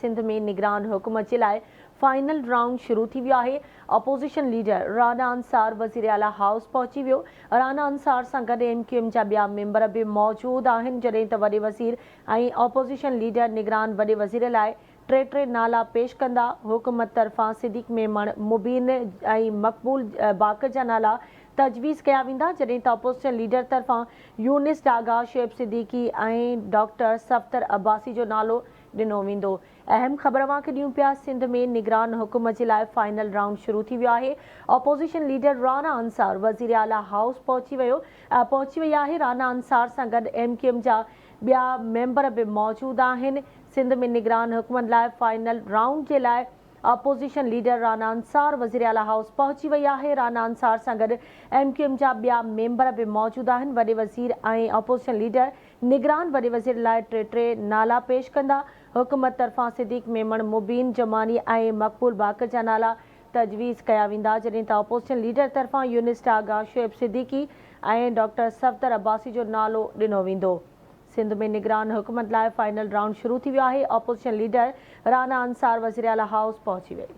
سنڌ ۾ نگران حڪومت جي لاء فائنل رائونڊ شروع ٿي ويو آهي، اپوزيشن ليڊر رانا انصار وزيراعليٰ هائوس پهچي ويو، رانا انصار سان گڏ ايم ڪيو ايم جا ٻيا ميمبر به موجود آهن، جڏهن ته وڏي وزير ۽ اپوزيشن ليڊر نگران وڏي وزير لاء ٽي ٽي نالا پيش ڪندا، حڪومت طرفان صديق ميمڻ، مبين ۽ مقبول باقر جا نالا تجويز ڪيا ويندا، جڏهن ته اپوزيشن ليڊر طرفان يونس ڊاگا، شعيب صديقي ۽ ڊاڪٽر صفدر عباسي جو نالو ڏنو ويندو. اهم خبر اوهان کي ڏيون پيا سنڌ ۾ نگران حڪومت جي لاء فائنل رائونڊ شروع ٿي ويو آهي، اپوزيشن ليڊر رانا انصار وزيراعليٰ هائوس پهچي ويو پهچي وئي آهي، رانا انصار سان گڏ ايم ڪيو ايم جا ٻيا ميمبر به موجود آهن، سنڌ ۾ نگران حڪومت لاء فائنل رائونڊ جي لاء اپوزيشن ليڊر رانا انصار وزيراعليٰ هائوس پهچي وئي آهي، رانا انصار سان گڏ ايم ڪيو ايم جا ٻيا ميمبر به موجود آهن، وڏي وزير ۽ اپوزيشن ليڊر نگران وڏي وزير لاء ٽي ٽي نالا پيش ڪندا، حڪومت طرفان صديق ميمڻ، مبين جماني ۽ مقبول باقر جا نالا تجويز ڪيا ويندا، جڏهن ته اپوزيشن ليڊر طرفان يونس ٽاگا، شعيب صديقي ۽ ڊاڪٽر صفدر عباسي جو نالو ڏنو ويندو. سنڌ ۾ نگران حڪومت لاء فائنل رائونڊ شروع ٿي ويو آهي، اپوزيشن ليڊر رانا انصار وزيراعليٰ هائوس پهچي وئي.